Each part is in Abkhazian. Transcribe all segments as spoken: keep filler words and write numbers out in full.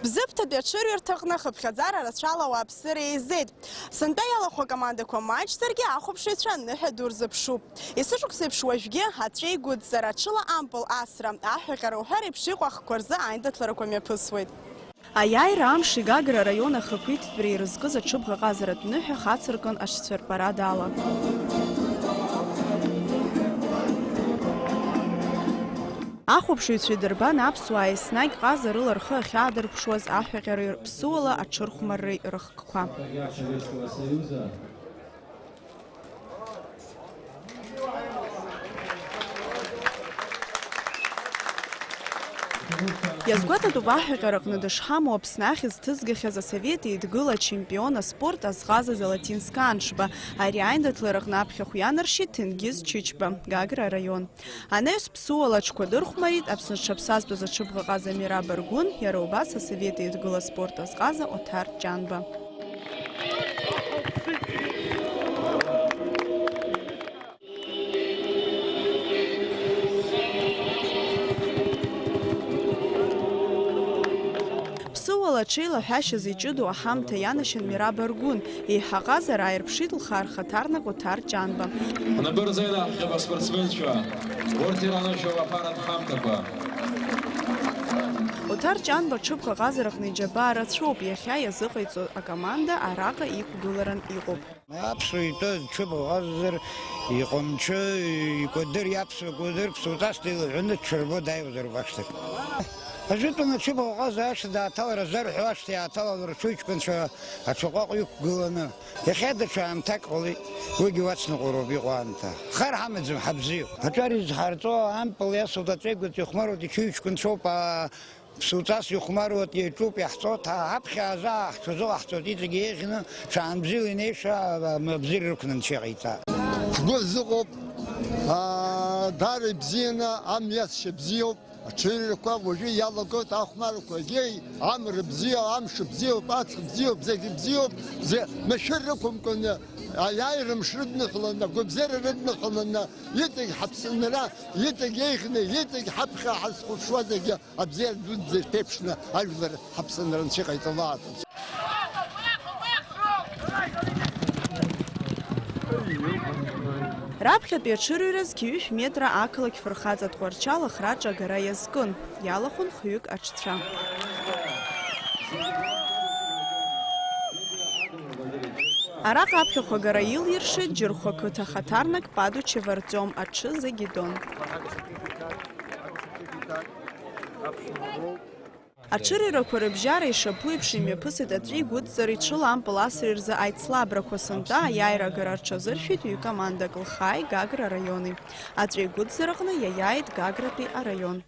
Бзыԥҭатәи аҽырҩырҭаҟны хыԥхьаӡара рацәала ауааԥсыра еизеит. Сынтәа иалахәу акомандақәа маҷзаргьы, ахәаԥшыҩцәа аныҳәа ду рзыԥшуп. Есышықәса еиԥш уажәгьы аҵәеигәыдҵара, аҽыла ампыл асра, аҳәаҟьара уҳәа реиԥш иҟоу ахқәа рзы аиндаҭларақәа мҩаԥысуеит. Аиааира амши Гагра араион ахақәиҭтәреи ирызкыз аҽыбӷаҟазаратә ныҳәа хацыркын аҽцәа рпарад ала. Ахәаԥшыҩцәа идырбан аԥсуаа еснагь ҟазарыла рхы ахьаадырԥшуаз аҳәаҟьареи ԥсыуала аҽырхәмарреи рыхкқәа. Иазгәаҭатәуп аҳәаҟьараҟны дышҳамоу Аԥсны ахьӡ ҭызгахьаз асовет еидгыла ачемпион аспорт азҟаза Золотинска Аншба. Ари аиндаҭлараҟны аԥхьахә ианаршьеит Ҭенгиз Чычба, Гагра араион. Анаҩс ԥсыуала аҽқәа дырхәмарит Аԥсны зҽаԥсазтәыз аҽыбӷаҟаза Мераб Аргәын, иара убас асовет еидгыла аспорт азҟаза Оҭар Ҷанба. Ԥсыуала аҽеилаҳәашьа зыҷыдоу аҳамҭа ианашьан Мераб Аргәын, еиҳа ҟазара ааирԥшит лхы архаҭарнак Оҭар Ҷанба. Набырзеилаҳхьеит аспортсменцәа, урҭ иранашьоу аԥаратә ҳамҭақәа. Оҭар Ҷанба аҽыбӷаҟазараҟны иџьабаа рацәоуп, иахьа иазыҟаиҵо акоманда араҟа иқәгыларан иҟоуп. Аԥсуа итәы ҽыбӷаҟазар, иҟамчы, икәадыр, иаԥсуа кәадыр, ԥсуаҵас деилаҳәаны дҽырбо дааиуазароуп ашҭаҿы. Ажәытәан аҽыбӷаҟаза ашҭа дааҭалар азарҳәо ашҭа иааҭалалар рҽыҩҷкәынцәа аҽаҟәаҟә иқәгыланы. Иахьа даҽа аамҭак ҟалеит, уигьы уацныҟәароуп иҟоу аамҭа. Хар ҳамаӡам, ҳабзиоуп. Аҿар изҳарҵо ампыл иасуеит, аҵеигәаҵәа ихәмаруеит, ичыҩҷкәынцәоуп, аа, ԥсуаҵас ихәмаруеит, иаҿуп, иаҳҵоит, ҳа ҳаԥхьа аазаа ҳҽазыҟаҳҵоит, иҵегь еиӷьны, ҽаанбзиала инеишәа, аа, абзиара рықәны анцәа иҟаиҵа. Ҳгәы рзыҟоуп, аа, даара ибзианы, амҩасшьа бзиоуп. Аҽырҩрақәа уажәы иалагоит ахәмаррақәа, егьи амра бзиа, амш бзиоуп, аҵх бзиоуп, зегьы бзиоуп, зе-, машәыр рықәымкәаны, аиааира мш рыдныҳәаланы, агәабзиара рыдныҳәаланы, иҵегь ҳаԥсынра, иҵегь еиӷьны, иҵегь ҳаԥхьа ҳазхәаԥшуа зегьы абзиара дуӡӡа ирԥеиԥшны ажәлар ҳаԥсынра анцәа иҟаиҵалааит. Раԥхьатәи аҽырҩра зқьи ҩышә метра ақалақь Фырхаҵа Тҟәарчал ахраҿы агара иазкын, иалахәын хҩык аҽцәа. Араҟа аԥхьахә агара илиршеит Џьырхәа қыҭа ахаҭарнак Падучев Артиом, аҽы Загидон. Аҽырҩрақәа рыбжьара ишаԥу еиԥш имҩаԥысит аҵәеи гәыдҵареи ҽыла ампыл асреи рзы аицлабрақәа. Сынтәа аиааира агара рҽазыршәеит ҩ-командак, Лхааи Гагра араиони. Аҵәеи гәыдҵараҟны иаиааит Гагратәи араион.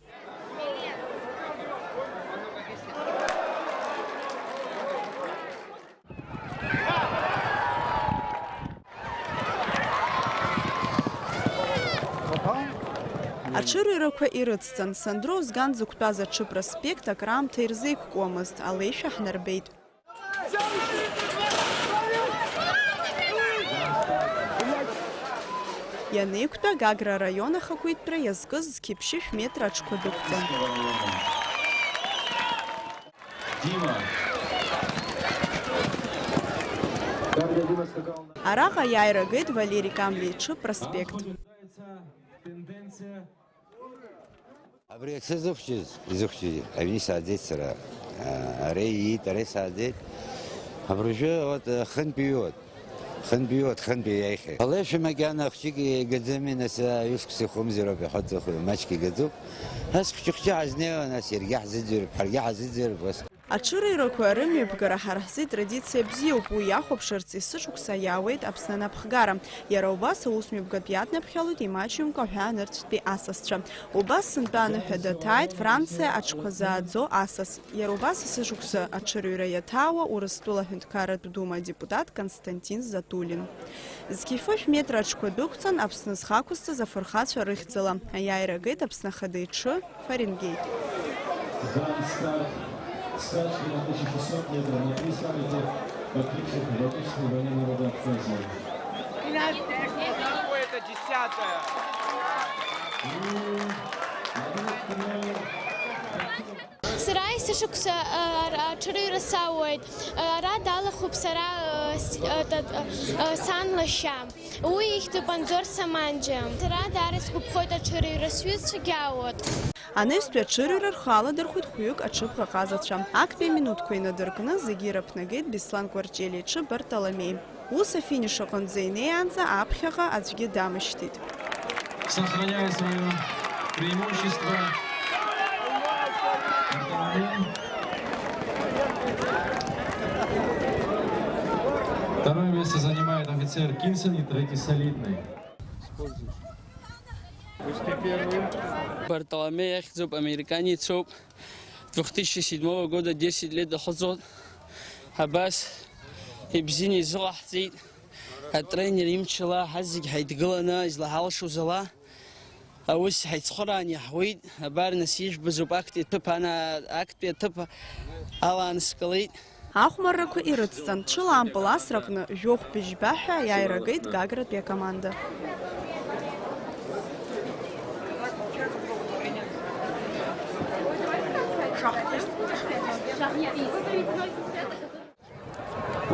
Аҽырҩрақәа ирыцҵан, Сандроу зган зықәтәаз аҽы проспект акраамҭа ирзеиқәкуамызт, алеишәа ҳнарбеит. Ианеиқәтәа, Гагра араион ахақәиҭтәра иазкыз зқьи ԥшьышә метра аҽқәа дықәҵан. Дима. Араҟа аиааира агеит Валери Камбеи иҽы проспект. Абри аҽы зыхәҷыз, изыхәҷыз, аҩны исааӡеит сара. Ара иит, ара исааӡеит. Абыржәы, вот, хынтә иҩуеит. Хынтәиуа, хынтәи иаихьеит. Алеишәа макьана ахәҷык игаӡами, нас, аҩышықәса ихәымзароуп, иҳәоит, маҷк игаӡоуп. Нас хәҷы-хәҷы ҳазнеиуа, нас иаргьы ҳзыӡырҩып, ҳаргьы ҳазыӡырҩып, ус. Аҽырҩрақәа рымҩаԥгара ҳара ҳзы традициа бзиоуп, уи иахәаԥшырц есышықәса иаауеит Аԥсны анапхгара. Иара убас аусмҩаԥгатә иаднаԥхьалоит имаҷымкәа аҳәаа нырцәтәи асасцәа. Убас сынтәа аныҳәа даҭааит Франциа аҽқәа зааӡо асас. Иара убас есышықәса аҽырҩра иаҭаауа Урыстәыла Аҳәынҭқарратә Дума адепутат Константин Затулин. Зқьи фышә метра аҽқәа дәықәҵан, Аԥсны зхы ақәызҵаз афырхацәа рыхьӡала аиааира агеит Аԥсны Ахада иҽы Фаренгеит. Дан старт, скачки на тысяча шестьсот метров на триста метров, подписчик Отечественной военной народной Абхазии. Какое-то десятое. Сара Шықәса, а, ара аҽырҩра салоуеит. Ара далахәуп сара, а, с-, а, та-, а, сан лашьа. Уи ихьӡуп Анзор Саманџьа. Сара даара сгәаԥхоит аҽырҩра, сҩызцәагьы аауеит. Анестәи аҽырҩра рхы аладырхәит хәҩык аҽыбӷаҟазацәа. Актәи аминуҭқәа инадыркны зегьы ирыԥнагеит Беслан Кәарҷелиа иҽы Бартоломеи. Ус афиниш аҟынӡа инеиаанӡа аԥхьаҟа аӡәгьы дамышьҭит. Сохраняет своё преимущество. Второе место занимает офицер Кинсон и третий солидный. Бартоломеи иахьӡуп, американецуп. Две тысячи седьмого года десять лет дахыҵуан. Абас ибзианы изылаҳҵеит. Атренер имчала ҳазегь ҳаидгыланы излаҳалшоз ала аус ҳаицхыраан иаҳуеит. Абар нас ижәбазоуп актәи аҭыԥ ана-, актәи аҭыԥ алааныскылеит. Ахәмаррақәа ирыцҵан, ҽыла ампыл асраҟны жәохә быжьба ҳәа аиааира агеит Гагратәи акоманда.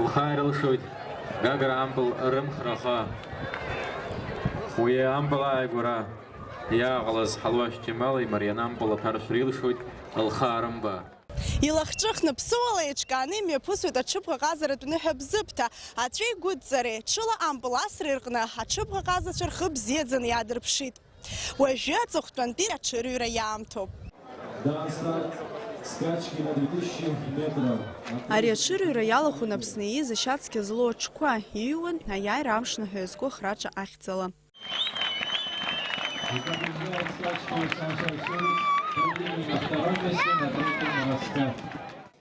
Лхы аарылшоит Гагра ампыл рымхра ахы. Уи ампыл ааигәара иааҟалаз Ҳалуашь Џьамали Мариан ампыл аҭаршәра илшоит Лхаа рымба. Илахҿыхны, ԥсыуала еиҿкааны имҩаԥысуеит аҽыбӷаҟазаратә ныҳәа Бзыԥҭа. Аҵәеи гәыдҵареи, ҽыла ампыл асреи рҟны аҽыбӷаҟазацәа рхы бзиаӡаны иаадырԥшит. Уажәы аҵыхәтәантәи аҽырҩра иаамҭоуп. Дан старт скачки на две тысячи метров. Ари аҽырҩра иалахәын Аԥсны ииз ашьацқьа злоу аҽқәа, иҩуан аиааира амш ныҳәа иазку ахраҿа ахьӡала. И побеждает скачки Александр Шевчук, на втором месте, на третьем Раскат.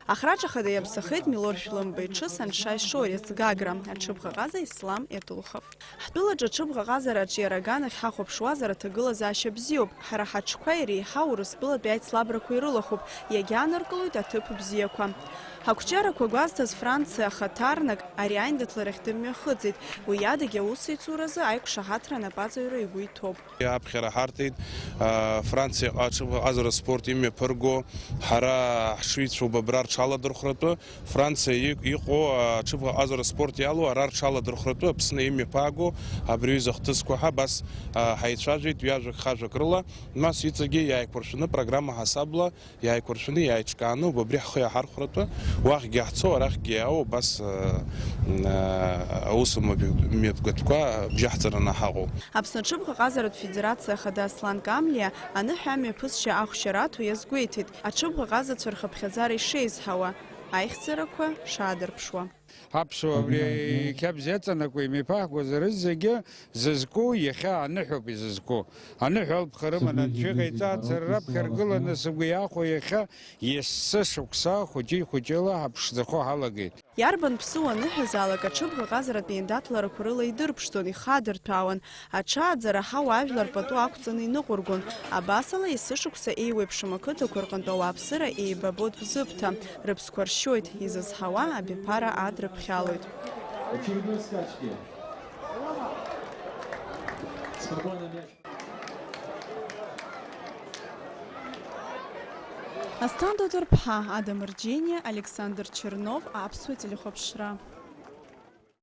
Ахраҿа ахада иаԥсахеит Милор Шәлымба иҽы Саншаи Шориц Гагра, аҽыбӷаҟаза Ислам Етулхов. Ҳтәылаҿы аҽыбӷаҟазара аҿиара аганахь ҳахәаԥшуазар аҭагылазаашьа бзиоуп. Ҳара ҳаҽқәа иреиҳау Урыстәылатәи аицлабрақәа ирылахәуп, иагьааныркылоит аҭыԥ бзиақәа. Ҳақәҿиарақәа гәазҭаз Франциа ахаҭарнак ари аиндаҭларахь дымҩахыҵит. Уи адагьы аусеицуразы аиқәшаҳаҭра анапаҵаҩра игәы иҭоуп. Аԥхьара ҳарҭеит, а, Франциаҟа аҽыбӷаҟазара спорт имҩаԥырго, ҳара ҳшыҩцәоуп абра рҽаладырхәратәы. Франциа иҟ-, иҟоу, а, аҽыбӷаҟазара спорт иалоу ара рҽаладырхәратәы Аԥсны имҩаԥааго абри аҩыза ахҭысқәа ҳәа абас, а, ҳаицәажәеит ҩажәак-хажәак рыла, нас иҵегьы иааиқәыршәаны программа ҳасабла иааиқәыршәаны иааиҿкааны убри ҳхы иаҳархәратәы, уахьгьы ҳцо, арахьгьы иаау абас, а, а, аус мҩаԥ-, мҩаԥгатәқәа бжьаҳҵараны ҳаҟоуп. Аԥсны аҽыбӷаҟазаратә федерациа ахада Аслан Камлиа аныҳәа амҩаԥысшьа ахәшьараҭо иазгәеиҭеит, аҽыбӷаҟазацәа рхыԥхьаӡара ишеизҳауа, аихьӡарақәа шаадырԥшуа. Аԥсуа абри иқьабз иаҵанакуа имҩаԥаҳгоз рызегьы зызку иахьа аныҳәоуп изызку. Аныҳәа алԥха рыманы анцәа иҟаиҵааит, сара раԥхьа ргыланы сгәы иахәо иахьа есышықәса хәыҷы-хәыҷыла ҳаԥшӡахо ҳалагеит. Иарбан ԥсыуа ныҳәазаалак аҽыбӷаҟазаратә еиндаҭларақәа рыла идырԥшӡон, ихадырҭәаауан. Аҽааӡара аҳауа ажәлар пату ақәҵаны иныҟәыргон. Абасала, есышықәса еиуеиԥшым ақыҭақәа рҟынтә ауааԥсыра еибабоит Бзыԥҭа. Рыԥсқәа ршьоит, изызҳауа абиԥара аадрыԥхьалоит. Очередной скачки. Спокойно мяч. Асҭанда Дырԥҳа, Адам Рџьениа, Александр Чернов, Аԥсуа телехәаԥшра.